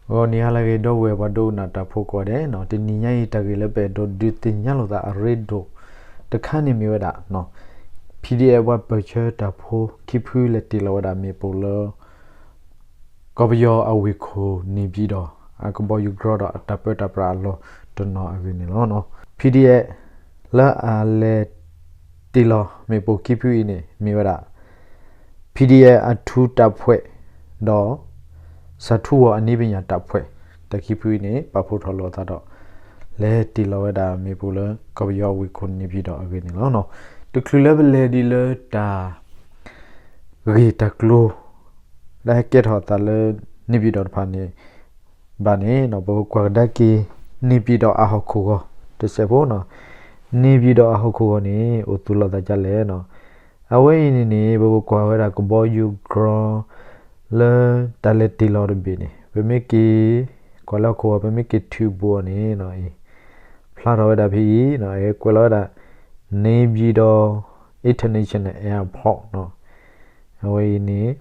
ဂီၤနံၤဟါလၢအဂ့ၤ ဒီပုၢ်ဝဲၢ်ပှၤဒိကနၣ်တၢ်ဖိကိးဂၤဒဲး, တနံၤညါအံၤ တၢ်ဂ့ၢ်လၢပအဲၣ်ဒိးဒုးသ့ၣ်ညါလိာ်သးအရ့ဒိၣ်တခါန့ၣ်မ့ၢ်ဝဲဒၣ် P D F ပှၤပၢၢ်ဆၢတၢ်ဖိခံဖု လဲၤတ့ၢ်လီၤဝဲဒၣ်မ့ၣ်ပိၢ်လၢ ကီၢ်ပယီၤအဝ့ၢ်ခိၣ်န့ၣ်ပၠံၣ်ဒီး အကဘီယူၤကြီဒီးအတၢ်ပၢတၢ်ပြးအလီၢ်တနီၤအဂ့ၢ်န့ၣ်လီၤ. P D F လၢအလဲၤတ့ၢ်လီၤမ့ၣ်ပိၢ်ခံဖုအံၤန့ၣ် မ့ၢ်ဝဲဒၣ် P D F အထူးတပ်ဖွဲ့ ဒီး စၤထူဝီၤအနည်းပညာတပ်ဖွဲ့ တၢ်ခံဖုအံၤန့ၣ် ပာ်ဖှိၣ်ထီၣ်လိာ်အသးဒီး လဲၤတ့ၢ်လီၤဝဲဒၣ်မ့ၣ်ပိၢ်လၢ ကီၢ်ပယီၤအဝ့ၢ်ခိၣ်န့ၣ်ပၠံၣ်ဒီးအဂ့ၢ်န့ၣ်လီၤ. တချုးလၢပလဲၤဒံးလၢတၢ် ဂ့ၢ်တၢ်ကျိၤ လၢဟဲကဲထီၣ်အသးလၢ န့ၣ်ပၠံၣ်ဒီးတဖၣ်န့ၣ်ဘၣ်န့ၣ် ပကကွၢ်ကဒါက့ၤ န့ၣ်ပၠံၣ်ဒီးအဟီၣ်ခိၣ်ဂီၤတစဲးဖိ, န့ၣ်ပၠံၣ်ဒီးအဟီၣ်ခိၣ်ဂီၤန့ၣ် အိၣ်သူၣ်လီၤသးဒ်လဲၣ်. အဝဲအံၤန့ၣ်န့ၣ် ပကကွၢ်ဝဲဒၣ်ကဘီယူၤကြီ လၢတၢ်လဲၤတ့ၢ်လီၤတဘ့ၣ်န့ၣ် ပမ့ၢ်က့ၤ ကွၢ်လၢဟီၣ်ခိၣ်ဂီၤ ပမ့ၢ်က့ၤထုးဘူးအီၤန့ၣ် ဖျါထီၣ်ဝဲဒၣ်ဖဲအံၤ ကွဲးလီၤဝဲဒၣ် န့ၣ်ပၠံၣ်ဒီး International Airport အဝဲအံၤန့ၣ်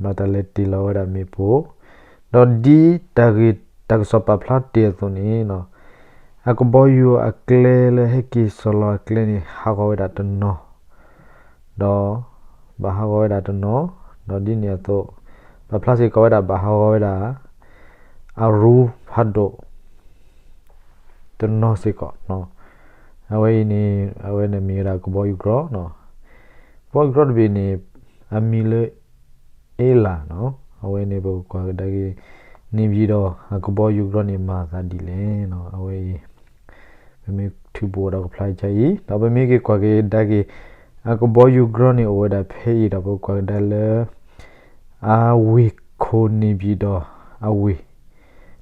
ဘၣ်တၢ်လဲၤတ့ၢ်လီၤဝဲဒၣ်မ့ၣ်ပိၢ်, ဒီးဒ်တၢ်ဂ့ၢ်တၢ်ကစီၣ်ပာ်ဖျါတ့ၢ်အသိးန့ၣ် အကဘီယူၤအကျဲလၢဟဲက့ၤစီၤလီၤအကျဲန့ၣ် ဟးဂီၤဝဲဒၣ်တနီၤ ဒီး ဘၣ်ဟးဂီၤဝဲဒၣ်တနီၤ, ဒီးဒ်န့ၣ်အသိး ပာ်ဖျါစ့ၢ်ကီးဝဲဒၣ် ဘၣ်ဟးဂီၤဝဲဒၣ် အရူဖးဒိၣ် တနီၤစ့ၢ်ကီး, အဝဲအံၤန့ၣ် အဝဲန့ၣ်မ့ၢ်ဝဲဒၣ်ကဘီယူၤကြီ, ကဘီယူၤကြီတဘ့ၣ်န့ၣ် အမံၤလၢ အ့လၣ်, အဝဲန့ၣ်ပကကွၢ်ကဒါက့ၤ န့ၣ်ပၠံၣ်ဒီး အကဘီယူၤကြီန့ၣ်မၤသးဒ်လဲၣ်, အဝဲအံၤ ပမ့ၢ်ထုးဘူးဒီးကဖျါကဒါအံၤ ဒီးပမ့ၢ်က့ၤကွၢ်က့ၤကဒါက့ၤ အကဘီယူၤကြီန့ၣ်အိၣ်ဝဲဒၣ်ဖဲအံၤဒီး ပကကွၢ်ကဒါလၢ အဝ့ၢ်ခိၣ်န့ၣ်ပၠံၣ်ဒီးအဝ့ၢ်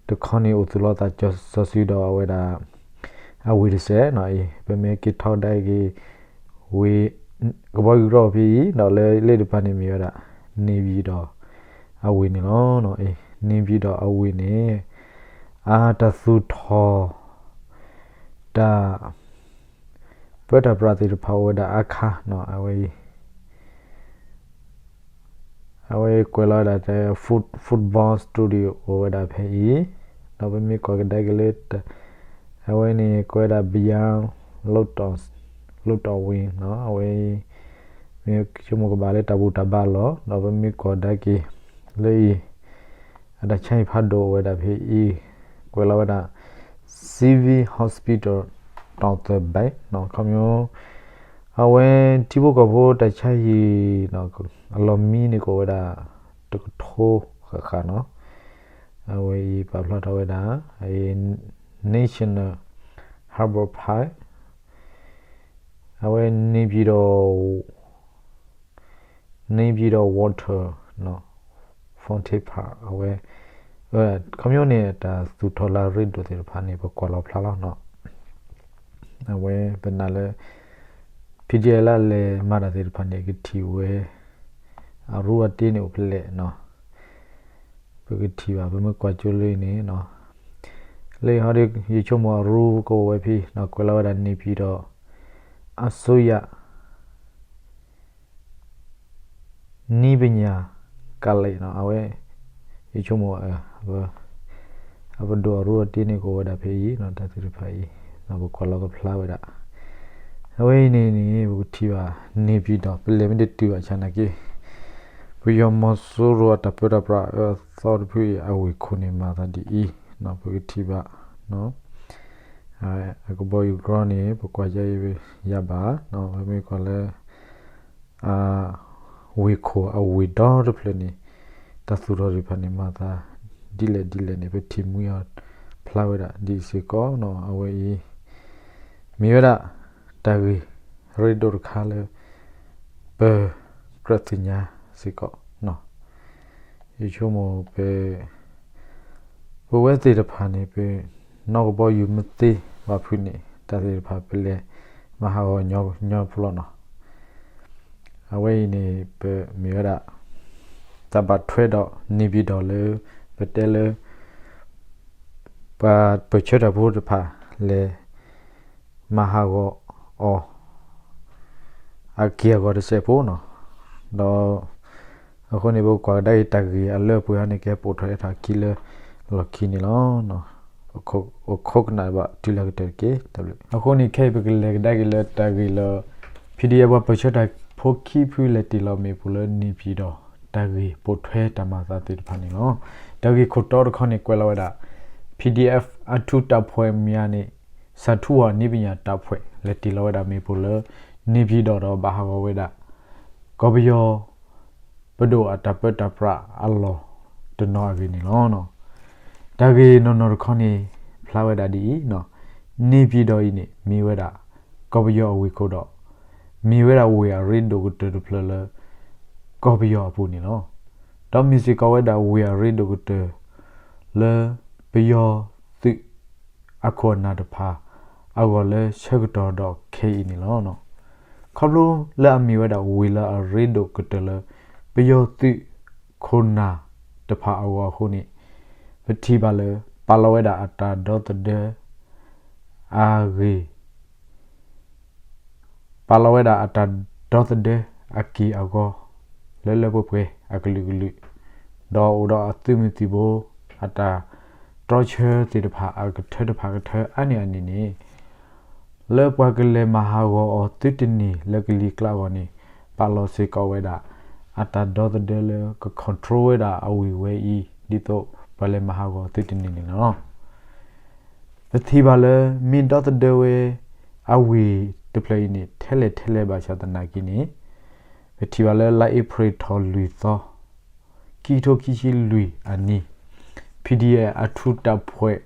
တခီန့ၣ်အိၣ်သူၣ်လီၤသးစီဆှံဒီးအဝဲဒၣ် အဝ့ၢ်တစဲးနီၤအံၤ ပမ့ၢ်က့ၤထီၣ်ကဒါက့ၤ ဝ့ၢ် ကဘီယူၤကြီဖဲအံၤ ဒီးလၢလ့ၣ်တဖၣ်န့ၣ်မ့ၢ်ဝဲဒၣ် န့ၣ်ပၠံၣ်ဒီး အဝ့ၢ်န့ၣ်လီၤ. န့ၣ်ပၠံၣ်ဒီးအဝ့ၢ်န့ၣ် အတၢ်သူၣ်ထီၣ် တၢ် ပၢတၢ်ပြးသ့ၣ်တဖၣ်အိၣ်ဝဲဒၣ်အခါနီၤ အဝဲအံၤ အဝဲကွဲးလီၤဝဲဒၣ် football studio အိၣ်ဝဲဒၣ်ဖဲအံၤ, ဒီးပမ့ၢ်ကွၢ်ကဒါက့ၤလၢ အဝဲန့ၣ်ကွဲးဝဲဒၣ် ဘယါ လိတီၣ်ဝ့ၣ်နီၤ အဝဲအံၤ မ့ၢ်ဆိကမိၣ်ကဘၣ်လၢတၢ်ဘူၣ်တၢ်ဘါလီၤ ဒီးပမ့ၢ်ကွၢ်ကဒါက့ၤ လၢအံၤ အတၢ်ဆါဟံၣ်ဖးဒိၣ်အိၣ်ဝဲဒၣ်ဖဲအံၤ ကွဲးလီၤဝဲဒၣ် Civil Hospital တီၣ်သၢဘဲးနီၤ ခီဖျိ အဝဲထံဖိကီၢ်ဖိတၢ်ဆါဟံၣ် အလီၢ်မံန့ၣ်ကအိၣ်ဝဲဒၣ် တကထိဃၣ်ဃၣ်နီၤ အဝဲအံၤပာ်ဖျါထီၣ်ဝဲဒၣ် National Harbour Park အဝဲန့ၣ်ပၠံၣ်ဒီး န့ၣ်ပၠံၣ်ဒီး water fountain park အဝဲ ခီဖျိန့ၣ် တၢ်သူၣ်ထီၣ်လၢအရ့ဒိၣ်သ့ၣ်တဖၣ်န့ၣ် ပကွၢ်လီၤဖျါလီၤနီၤ အဝဲပနာ်လၢ ဖံဒံလၢအလဲၤမၤတၢ်သ့ၣ်တဖၣ်န့ၣ် ကထံၣ်ဝဲ အရူအတ့န့ၣ်အိၣ်ဖဲလဲၣ်နီၤ ပကထံၣ်ဘၣ် ပမ့ၢ်ကွၢ်ကၠိလၢအံၤန့ၣ်နီၤ လၢအံၤဟီဒီး ယဆိကမိၣ်အရူကအိၣ်ဝဲဖဲနီၤ ကွဲးလီၤဝဲဒၣ်န့ၣ်ပၠံၣ်ဒီး အစိုးရ နည်းပညာ college နီၤ အဝဲ ယဆိကမိၣ် အပဒိၣ်အရူအတ့န့ၣ်ကအိၣ်ဝဲဒၣ်ဖဲအံၤနီၤ တၢ်သ့ၣ်တဖၣ်အံၤ ပကွၢ်လီၤကဖျါဝဲဒၣ် အဝဲအံၤန့ၣ်န့ၣ် ပကထံၣ်ဘၣ်န့ၣ်ပၠံၣ်ဒီး ပလဲၤမ့ၢ်တတုၤဘၣ်ဆၣ်နာ်က့ ပယီၤမီၤစိရိၤအတၢ်ပၢတၢ်ပြးအၢအသီတဖုအံၤ အဝ့ၢ်ခိၣ်န့ၣ်မၤသးဒ်အံၤ ပကထံၣ်ဘၣ် အကဘီယူၤကြီန့ၣ် ပကွၢ်ယါအံၤယါဘၣ် ပမ့ၢ်ကွၢ်လၢ ဝ့ၢ်ခိၣ်အဝ့ၢ်ဒီတဖျၢၣ်န့ၣ် တၢ်သူၣ်ထီၣ်သ့ၣ်တဖၣ်န့ၣ် မၤသးဒ်လဲၣ်ဒ်လဲၣ်န့ၣ် ပထံၣ်မှံဟးဖျါဝဲဒၣ်ဒ်အံၤစ့ၢ်ကီးနီၤ အဝဲအံၤ မ့ၢ်ဝဲဒၣ် တၢ်ဂ့ၢ်ရ့ဒိၣ်တခါလၢ ပကြၢးသ့ၣ်ညါစ့ၢ်ကီးနီၤ ယဆိကမိၣ်ပ ပဝဲသ့ၣ်တဖၣ်န့ၣ် ပနီၣ်ကဘီယူၤမ့ၢ်သ့ဘၣ်ဖုးန့ၣ် တၢ်သ့ၣ်တဖၣ်ပလဲၤမၤဟးဂီၤညီဖိလီၤနီၤ အဝဲအံၤန့ၣ် ပမ့ၢ်ဝဲဒၣ် တၢ်ဘၣ်ထွဲဒီးန့ၣ်ပၠံၣ်ဒီးလၢ ပတဲလၢ ပှၤပၢၢ်ဆၢတၢ်ဖိတဖၣ်လဲၤ မၤဟးဂီၤအီၤ အက့ၢ်အဂီၤတစဲးဖိနီၤ ဒီး အဃိန့ၣ် ပကွၢ်ကဒါက့ၤတၢ်ဂ့ၢ်အလၢအပှဲၤဟီန့ၣ် ကဟဲပိာ်ထီၣ်အဲၣ်ထီၣ်အခံလၢ လီၢ်ခံန့ၣ်လီၤ. အိၣ်ခိးကနၣ်ဘၣ်တုၤလၢကတၢၢ်တက့ၢ်. အဃိန့ၣ် ခဲအံၤပကလဲၤကဒါက့ၤလၢတၢ်ဂ့ၢ်လၢ PDF ပှၤပၢၢ်ဆၢတၢ်ဖိခံဖုလဲၤတ့ၢ်လီၤမ့ၣ်ပိၢ်လၢ နေပြည်တော် တၢ်ဂ့ၢ်ပိာ်ထွဲတၢ်မၤအသးသ့ၣ်တဖၣ်န့ၣ်လီၤ. တၢ်ဂ့ၢ်ခိၣ်တီတခီန့ၣ် ကွဲးလီၤဝဲဒၣ် PDF အထူးတပ်ဖွဲ့များနှင့် စးထူးဝါနည်းပညာတပ်ဖွဲ့ လဲၤတ့ၢ်လီၤဝဲဒၣ်မ့ၣ်ပိၢ်လၢ နေပြည်တော် ဒီးဘၣ်ဟးဂီၤဝဲဒၣ် ကီၢ်ပယီၤ ပဒိၣ်အတၢ်ပၢတၢ်ပြးအလီၢ်တနီၤအဂ့ၢ်န့ၣ်လီၤ. တၢ်ဂ့ၢ်နီၢ်နီၢ်တခီန့ၣ် ဖျါဝဲဒၣ်ဒ်အံၤ, နေပြည်တော် အံၤန့ၣ် မ့ၢ်ဝဲဒၣ် ကီၢ်ပယီၤအဝ့ၢ်ခိၣ်ဒီး မ့ၢ်ဝဲဒၣ်ဝ့ၢ်အရ့ဒိၣ်ကတၢၢ်တဖျၢၣ်လၢ ကီၢ်ပယီၤအပူၤန့ၣ်လီၤ. ဒီးမ့ၢ်စ့ၢ်ကီးဝဲဒၣ်ဝ့ၢ်အရ့ဒိၣ်ကတၢၢ် လၢပယီၤသုး အခိၣ်အနၢ်တဖၣ်အဂီၢ်လၢဆၢကတီၢ်ဒီးခဲအံၤန့ၣ်လီၤ. ခီဖျိလၢအမ့ၢ်ဝဲဒၣ်ဝ့ၢ်လၢအရ့ဒိၣ်ကတၢၢ်လၢ ပယီၤသုးခိၣ်နၢ်တဖၣ်အဂီၢ်အဃိန့ၣ် ပထံၣ်ဘၣ်လၢ ပာ်လီၤဝဲဒၣ်အတၢ်ဒီသဒၢအဂ့ၢ် ပာ်လီၤဝဲဒၣ်အတၢ်ဒီသဒၢအက့ၢ်အဂီၤ လၢလၢပှဲၤပှဲၤအကလုာ်ကလုာ်, ဒီးအိၣ်ဒီးအသုးမုၢ်သံၣ်ဘိ အတၢ်တြီဆၢသ့ၣ်တဖၣ်အကထၢတဖၣ်ကထၢအါန့ၢ်အန့ၣ်န့ၣ် လၢပှၤကလဲၤမၤဟးဂီၤအီၤသုတန့ၢ်လၢကလံၤကျါအဂီၢ်န့ၣ် ပာ်လီၤစ့ၢ်ကီးဝဲဒၣ် အတၢ်ဒီသဒၢလၢက control ဝဲဒၣ်အဝ့ၢ်ဝဲအံၤ ဒ်သိးပှၤလဲၤမၤဟးဂီၤအီၤသုတန့ၢ်န့ၣ်လီၤ. ပထံၣ်ဘၣ်လၢ မ့ၢ်ဒီသဒၢဝဲအဝ့ၢ်တဖျၢၣ်အံၤန့ၣ် ထဲလဲၣ်ထဲလဲၣ်ဘၣ်ဆၣ်သနာ်က့န့ၣ် ပထံၣ်ဘၣ်လၢလါအ့ဖြ့ၣ်ထီၣ်လွံၢ်သီ ခံကထိခံဆံလွံၢ်အနံၤ PDF အထူးတပ်ဖွဲ့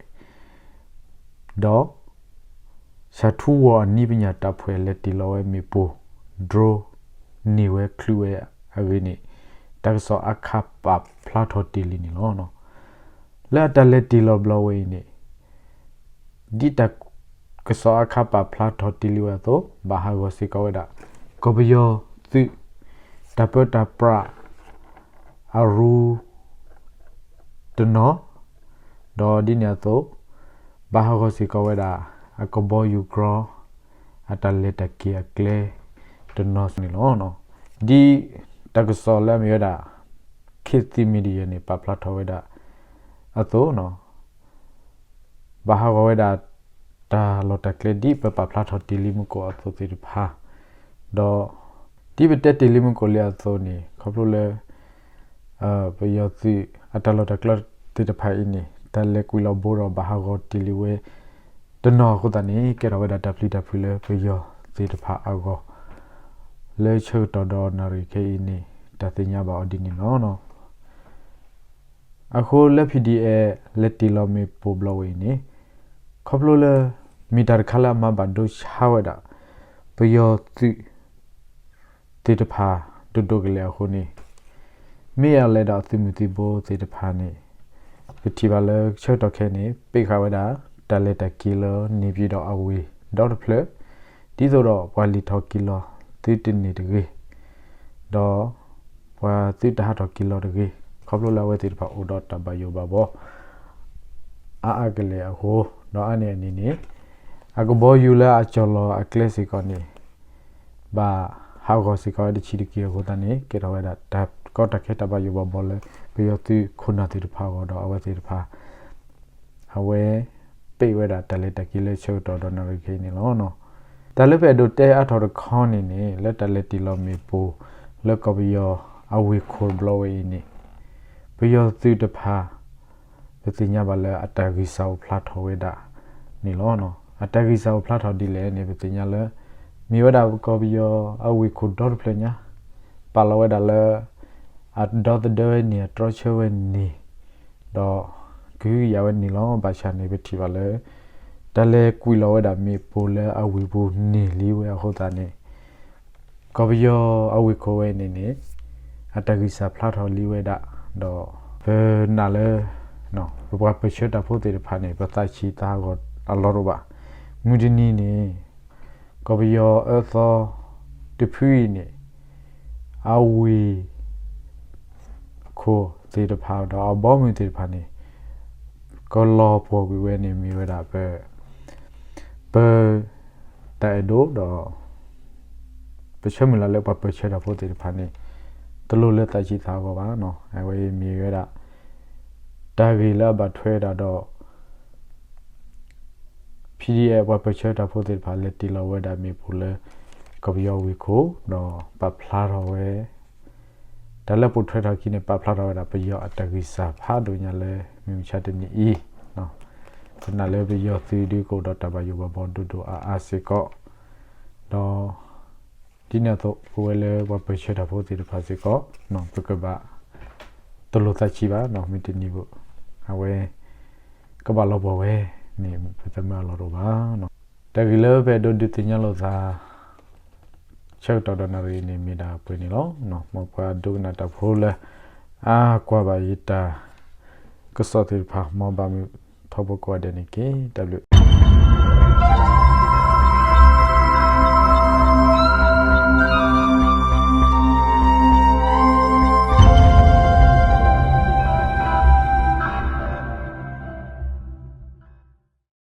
ဒီး စးထူးဝါနည်းပညာတပ်ဖွဲ့ လဲၤတ့ၢ်လီၤဝဲမ့ၣ်ပိၢ် drone န့ၢ်ဝဲချုးဝဲအဂ့ၢ်န့ၣ် တၢ်ကစီၣ်အါခါပာ်ဖျါထီၣ်တ့ၢ်လံန့ၣ်လီၤ. လၢအတၢ်လဲၤတ့ၢ်လီၤဘျီဝဲအံၤန့ၣ် ဒ်တၢ်ကစီၣ်အါခါပာ်ဖျါထီၣ်တ့ၢ်လံဝဲအသိး ဘၣ်ဟးဂီၤစ့ၢ်ကီးဝဲဒၣ် ကီၢ်ပယီၤသုး တၢ်ပၢတၢ်ပြး အရူ တနီၤ, ဒီးဒ်န့ၣ်အသိး ဘၣ်ဟးဂီၤစ့ၢ်ကီးဝဲဒၣ် အကဘီယူၤကြီ အတၢ်လဲၤတၢ်က့ၤအကျဲတနီၤန့ၣ်လီၤ. ဒ်တၢ်ကစီၣ်လၢအမ့ၢ်ဝဲဒၣ် ခေတ်သစ် Media န့ၣ် ပာ်ဖျါထီၣ်ဝဲဒၣ်အသိး ဘၣ်ဟးဂီၤဝဲဒၣ် တၢ်လီၢ်တၢ်ကျဲဒ်ပပာ်ဖျါထီၣ်တ့ၢ်လံမူကီၢ်အသိးသ့ၣ်တဖၣ်, ဒီး ဒ်ပတဲတ့ၢ်လံမူကီၢ်လံအသိးန့ၣ် ခီဖျိလၢ ပယီၤသုးအတၢ်လီၢ်တၢ်ကျဲသ့ၣ်တဖၣ်အံၤန့ၣ် တၢ်လဲၤကွံာ်လီၤဘိဒီးဘၣ်ဟးဂီၤတ့ၢ်လံဝဲ တနီၤအဃိသတးန့ၣ် ကဲထီၣ်ဝဲဒၣ်တၢ်ပျံၤတၢ်ဖုးလၢပယီၤသ့ၣ်တဖၣ်အဂီၢ် လၢဆၢကတီၢ်ဒီးနၣ်ရံၣ်ခဲအံၤန့ၣ် တၢ်သ့ၣ်ညါဘၣ်အီၤဒ်န့ၣ်လီၤ. အဃိလၢ PDF လဲၤတ့ၢ်လီၤမ့ၣ်ပိၢ်ဘျီဝဲအံၤန့ၣ် ခီဖျိလၢ မ့ၢ်တၢ်တခါလၢအမၤဘၣ်ဒိဆါဝဲဒၣ် ပယီၤသုး သ့ၣ်တဖၣ်ဒိၣ်ဒိၣ်ကလဲာ်အဃိန့ၣ် မ့ၢ်အလဲၤဒီးအသုးမုၢ်သံၣ်ဘိသ့ၣ်တဖၣ်န့ၣ် ပထံၣ်ဘၣ်လၢဆၢကတီၢ်ခဲအံၤန့ၣ် ပ့ၢ်ဃာ်ဝဲဒၣ် တၢ်လဲၤတၢ်က့ၤလၢ နေပြည်တော်အဝ့ၢ်ဒီတဖျၢၣ် ဒ်သိးဒီးပှၤလဲၤထီၣ်က့ၤလီၤသုတန့ၢ်တဂ့ၤ ဒီး ပှၤသုတဟးထီၣ်က့ၤလီၤတဂ့ၤ ခီဖျိလၢအဝဲသ့ၣ်တဖၣ်အိၣ်ဒီးတၢ်ဘၣ်ယိၣ်ဘၣ်ဘီ အါအါကလဲာ်အဃိ ဒီးအါန့ၢ်အန့ၣ်န့ၣ် အကဘီယူၤလၢအကၠီၣ်လီၤအကျဲစ့ၢ်ကီးန့ၣ် ဘၣ်ဟးဂီၤစ့ၢ်ကီးဝဲတဆံးတက့ၢ်အဃိသတးန့ၣ် ကဲထီၣ်ဝဲဒၣ်တၢ်ကီတၢ်ခဲတၢ်ဘၣ်ယိၣ်ဘၣ်ဘီလၢ ပယီၤသုးခိၣ်နၢ်သ့ၣ်တဖၣ်အဂီၢ်ဒီးအဝဲသ့ၣ်တဖၣ် အဝဲ ပ့ၢ်ဝဲဒၣ်တၢ်လဲၤတၢ်က့ၤလၢဆၢကတီၢ်ဒီးနၣ်ရံၣ်ခဲအံၤန့ၣ်လီၤ. တၢ်လၢပအဲၣ်ဒိးတဲအါထီၣ်တခီန့ၣ်န့ၣ် လၢတၢ်လဲၤတ့ၢ်လီၤမ့ၣ်ပိၢ် လၢကီၢ်ပယီၤအဝ့ၢ်ခိၣ်ဘျီဝဲအံၤန့ၣ် ပယီၤသုးတဖၣ် ပသ့ၣ်ညါဘၣ်လၢအတၢ်ဂံၢ်စၢ်အိၣ်ဖျါထီၣ်ဝဲဒၣ်န့ၣ်လီၤ. အတၢ်ဂံၢ်စၢ်အိၣ်ဖျါထီၣ်ဒ်လဲၣ်န့ၣ် ပသ့ၣ်ညါလၢ မ့ၢ်ဝဲဒၣ်ကီၢ်ပယီၤအဝ့ၢ်ခိၣ်ဒီတဖျၢၣ်ညါ ပာ်လီၤဝဲဒၣ်လၢ အဒီသဒၢဝဲန့ၣ် အတြီဆၢဝဲန့ၣ် ဒီးကဟုကယာ်ဝဲန့ၣ်လီၤ. ဘၣ်ဆၣ်န့ၣ် ပထံၣ်ဘၣ်လၢ တၢ်လဲၤကွံာ်လီၤဝဲဒၣ်မ့ၣ်ပိၢ်လၢအဝ့ၢ်ပူၤန့ၢ်လံဝဲအဃိသတးန့ၣ် ကီၢ်ပယီၤအဝ့ၢ်ခိၣ်ဝဲန့ၣ်န့ၣ် အတၢ်ဂံၢ်စၢ်ဖျါထီၣ်လံဝဲဒၣ် ဒီးပနာ်လၢ ပပှၤပၢၢ်ဆၢတၢ်ဖိသ့ၣ်တဖၣ်န့ၣ် ပသးဆံးသးဟးဂီၤအလီၢ်တအိၣ်ဘၣ်. မုၢ်တနံၤန့ၣ် ကီၢ်ပယီၤအၢသီတဖုအံၤန့ၣ် အဝ့ၢ်ခိၣ်သ့ၣ်တဖၣ်ဒီးအဘီအမုၢ်သ့ၣ်တဖၣ်န့ၣ် ကလီၤပှီၢ်ကွံာ်ဝဲန့ၣ်မ့ၢ်ဝဲဒၣ် ပ ပ တၢ်အဲၣ်ဒိးဒီး ပဆၢမုၢ်လၢ်လၢပှၤပၢၢ်ဆၢတၢ်ဖိသ့ၣ်တဖၣ်န့ၣ် တလိၣ်လၢသးဆံးသးဟးဂီၤဘၣ်. အဝဲအံၤမ့ၢ်ဝဲဒၣ် တၢ်ဂ့ၢ်လၢအဘၣ်ထွဲဒၣ်ဒီး PDF ပှၤပၢၢ်ဆၢတၢ်ဖိသ့ၣ်တဖၣ် လဲၤတ့ၢ်လီၤဝဲဒၣ်မ့ၣ်ပိၢ်လၢ ကီၢ်ပယီၤဝ့ၢ်ခိၣ် ဒီးပာ်ဖျါထီၣ်ဝဲ တၢ်လၢပိာ်ထွဲထီၣ်အခံန့ၣ် ပာ်ဖျါထီၣ်ဝဲဒၣ်ပယီၤအတၢ်ဂံၢ်စၢ်ဖးဒိၣ်ညါလၢ မုၢ်မဆါတနံၤအံၤ သနာ်လၢပယီၤသုးဒုးကအိၣ်ဒီးတၢ်ဘၣ်ယိၣ်ဘၣ်ဘီဒိၣ်ဒိၣ်အါအါစ့ၢ်ကီး, ဒီး ဒ်န့ၣ်အသိး ပဝဲလၢပှၤပၢၢ်ဆၢတၢ်ဖိသ့ၣ်တဖၣ်စ့ၢ်ကီး ပကဘၣ် တလိၣ်သးဆံးဘၣ် မုၢ်တနံၤ အဝဲ ကဘၣ်လီၤပှီၢ်ဝဲန့ၣ် ပသးမၢအလီၢ်တအိၣ်ဘၣ်. တၢ်ဂ့ၢ်လၢပအဲၣ်ဒိးဒုးသ့ၣ်ညါလိာ်သး ဆၢကတီၢ်ဒီးနၣ်ရံၣ်အံၤန့ၣ် မ့ၢ်ဒၣ်ပှဲၤန့ၣ်လီၤ. မ်ပှၤဒိကနၣ်တၢ်ဖိလၢ အါကွၢ်ဘၣ်ယတၢ်ကစီၣ်သ့ၣ်တဖၣ် မ်ဘၣ်မုာ်ထီဘိကိးဂၤဒဲးန့ၣ်တက့ၢ်. တၢ်ဘျုး